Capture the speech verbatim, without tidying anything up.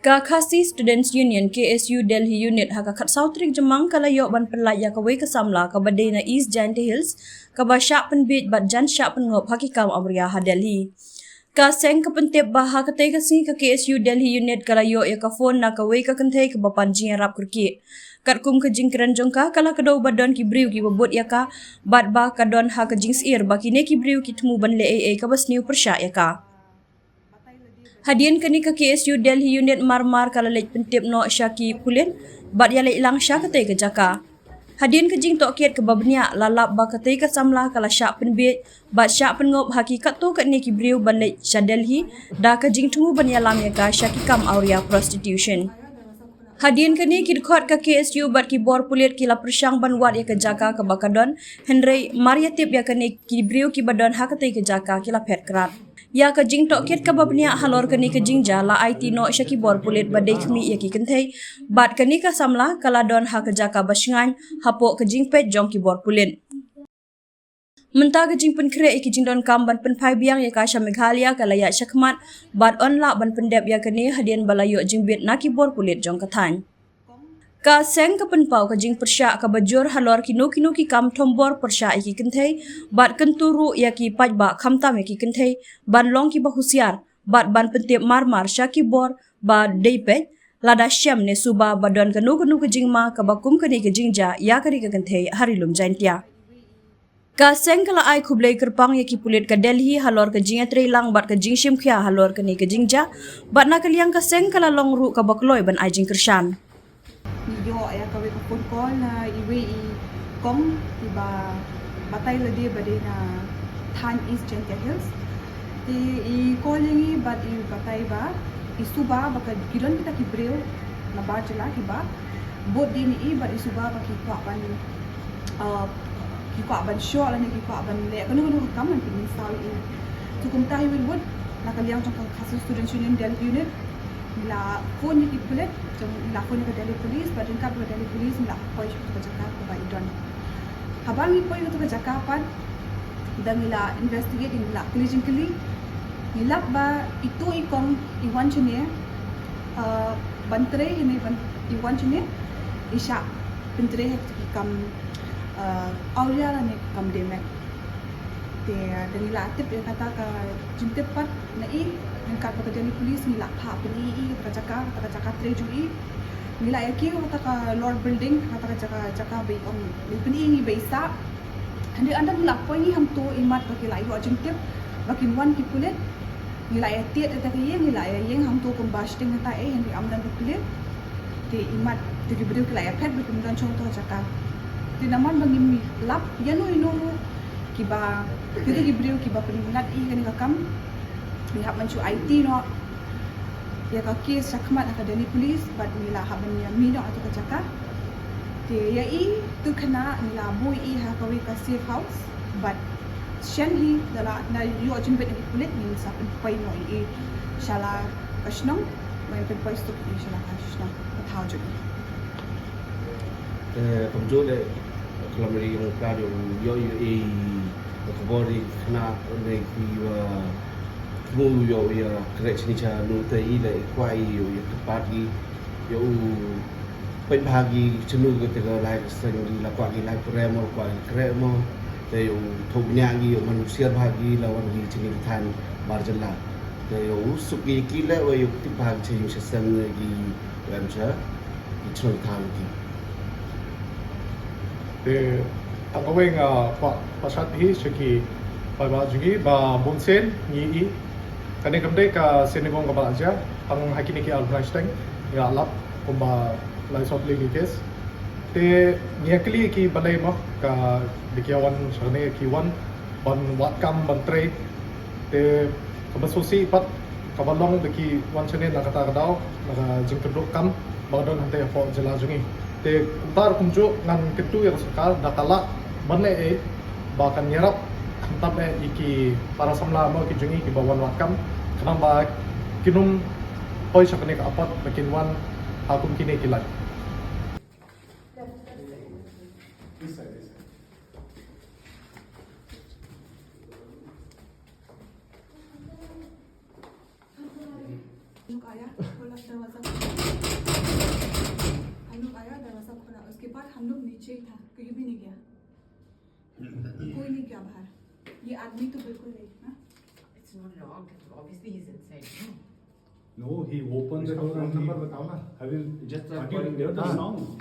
Ka Khasi Students Union, K S U, Delhi Unit ha ka khatsaw tarik Jymmang ka la ïoh ban pynlait ïa kawei ka samla kaba dei na East Jaintia Hills kaba shah pynbiej bad jan shah pynngop ha ki kam awria ha Delhi. Ka seng ka pyntip ba ha katei ka sngi ka K S U Delhi Unit ka la ïoh ïa ka phone na kawei ka kynthei kaba pan jingïarap kyrkieh. Katkum ka jingkren jong ka, ka la kdew ba don ki briew kiba bud ïa ka bad ba ka don ha ka jingsyier ba kine ki briew ki thmu ban leh ei ei kaba sniew pyrshah ïa ka. Hadien kane ka K S U Delhi Unit mar mar ka la leit pyntip noh sha ki pulit bad ïa leit lang sha katei ka jaka. Hadien ka jingtohkit kaba bniah la lap ba katei ka samla ka la shah pynbiej bad shah pynngop ha ki katto katne ki briew ban leit sha Delhi da ka jingthmu ban ïalam ïa ka sha ki kam awria prostitution. Hadien kane ki dkhot ka K S U bad ki bor pulit ki la pyrshang ban wad ïa ka jaka kaba ka don, hynrei mar ïa tip ïa kane ki briew kiba don ha katei ka jaka ki la phet krad. Ïa ka jingtohkit kaba bniah halor kane ka jingjia la aiti noh sha ki bor pulit ba dei khmih ïa ki kynthei bad kane ka samla ka la don ha ka jaka ba shngaiñ hapoh ka jingpeit jong ki bor pulit. Mynta ka jingpynkhreh ïa ki jingdonkam ban pynphai biang ïa ka sha Meghalaya ka la ïaid shakhmat bad yn lah ban pyndep ïa kane hadien ba la ïoh jingbit na ki bor pulit jong ka thaiñ. Ka seng ka pynpaw ka jingpyrshah kaba jur halor kino kino ki kam thombor pyrshah ïa ki kynthei bad kyntu ruh ïa ki paidbah khamtam ïa ki kynthei ban long kiba husiar bad ban pyntip mar mar sha ki bor ba dei peit lada shem ne suba ba don kano kano ka jingma kaba kum kane ka jingjia ïa kane ka kynthei ha Ri Lum Jaintia. Ka seng ka la ai khublei kyrpang ïa ki pulit ka Delhi halor ka jingïatreilang bad ka jingshim khia halor kane ka jingjia bad na ka liang ka seng ka la long ruh kaba kloi ban ai jingkyrshan. Ngi ïoh ïa kawei ka phone call na iwei i kong iba batai lade ba dei na thaiñ East Jaintia Hills. Te i call ïa ngi bad i batai ba i suba ba ka ki don kita ki briew na bar jylla kiba bud dien ïa i bad i suba ba ki kwah ban, uh, ki kwah ban shoh lane ki kwah ban leh kano kano ka kam ban pynmynsaw ïa i. To kumta hi win wut na ka liang jong ka Khasi Students Union Delhi Unit ngi la phone ïa ki pulit, jong ngi la phone ïa ka Delhi Police bad ryngkat bad ka Delhi Police ngi la poi sha ka jaka kaba i don. Haba ngi poi ïa ka jaka pat da ngi la investigate, ngi la kylli jingkylli, ngi lap ba itu i kong i wan shane, uh, ban trei hynrei ban i wan shane i shah pyntrei ha ki kam, uh, awria lane ki kam dei met. Te da ngi la tip ïa kata ka jingtip pat na i, ryngkat bad ka Delhi Police ngi la phah pyni ïa i kata ka jaka, kata ka jaka trei jong i. Ngi la ïa kiew kata ka lower building, kata ka jaka, jaka ba i ong, ngi pyni ïa ngi ba i sah. Hynrei ynda ngi la poi ngi hangto, imat ba ki la ïoh jingtip ba kin wan ki pulit, ngi la ïa tied ïa kata ka ïing, ngi la ïa ïeng hangto kumba shiteng hangta eh, hynrei ym don ki pulit. Te imat te ki briew ki la ïa phet ba kim don shuh hangto ha jaka. Te namar ba ngim lap ïano ïano ruh kiba, kito ki briew kiba pynmynlat ïa kane ka kam, ngi hap ban shu aiti noh ïa ka case shakhmat ha ka Delhi Police bad ngi la hap ban ïa mih noh ha kata ka jaka. Te ïa i tu khynnah ngi la buh ïa i ha kawei ka safe house bad shen hi da la, da ïoh jingbit na ki pulit ngin sa pynpoi noh ïa i sha la ka shnong, ngin pynpoi suk ïa i sha la ka shnong ka thaw jong i. Te kumjuh leh ka lamri ïong ka ïoh ïoh ïa i ka khubor ïa i khynnah ne ki wa thmu ïoh ïa khreh shini sha nu te i leh i kwah i ïoh ïa kyrpad i ïoh u peit bha ki chanu ka te ka lai ka seng ki la kwah ki lai khreh mo kwah ki khreh mo te ïoh u thoh bniah ki ïoh man u siar bha ki la wan ki chini ka than bar jylla te ïoh u suk ki ki leh wa ïoh tip bha ki chini sha seng ki wan sha ki chanu than ki. Te tang kawei nga kwah pynshai hi sha ki paidbah jong ngi ba bun sien ngi i kane kam dei ka sien nyngkong kaba la jia, tang ha kine ki ar bnai shiteng ngi la lap kumba lai sawphew tylli ki case. Te ngi ïa kylli ki balei mo ka dei ki wan sha kane ki wan ban wad kam ban trei. Te kaba sngewsih pat kaba long ba ki wan shane na kata ka daw na ka jingkyrduh kam ba ka don hangtei hapoh jylla jong ngi. Te kumta kumjuh ngan kyntu ïa ka sorkar da ka lah ban leh ei ba kan ïarap khamtam eh ïa ki para samla mo ki jong ngi kiba wan wad kam khnang ba kin ym poi sha kane ka apot ba kin wan ha kum kine ki lait. Ïa, खोला, दरवाजा खोला। हम लोग आया, दरवाजा खोला। उसके बाद हम लोग नीचे ही था, कोई भी नहीं गया। कोई नहीं गया बाहर। ये आदमी तो बिल्कुल नहीं, हाँ? It's not locked. Obviously, he's inside. No? No, he opened the door and he, नंबर बताओ ना। I will Just but a you point. hear the हाँ। sound.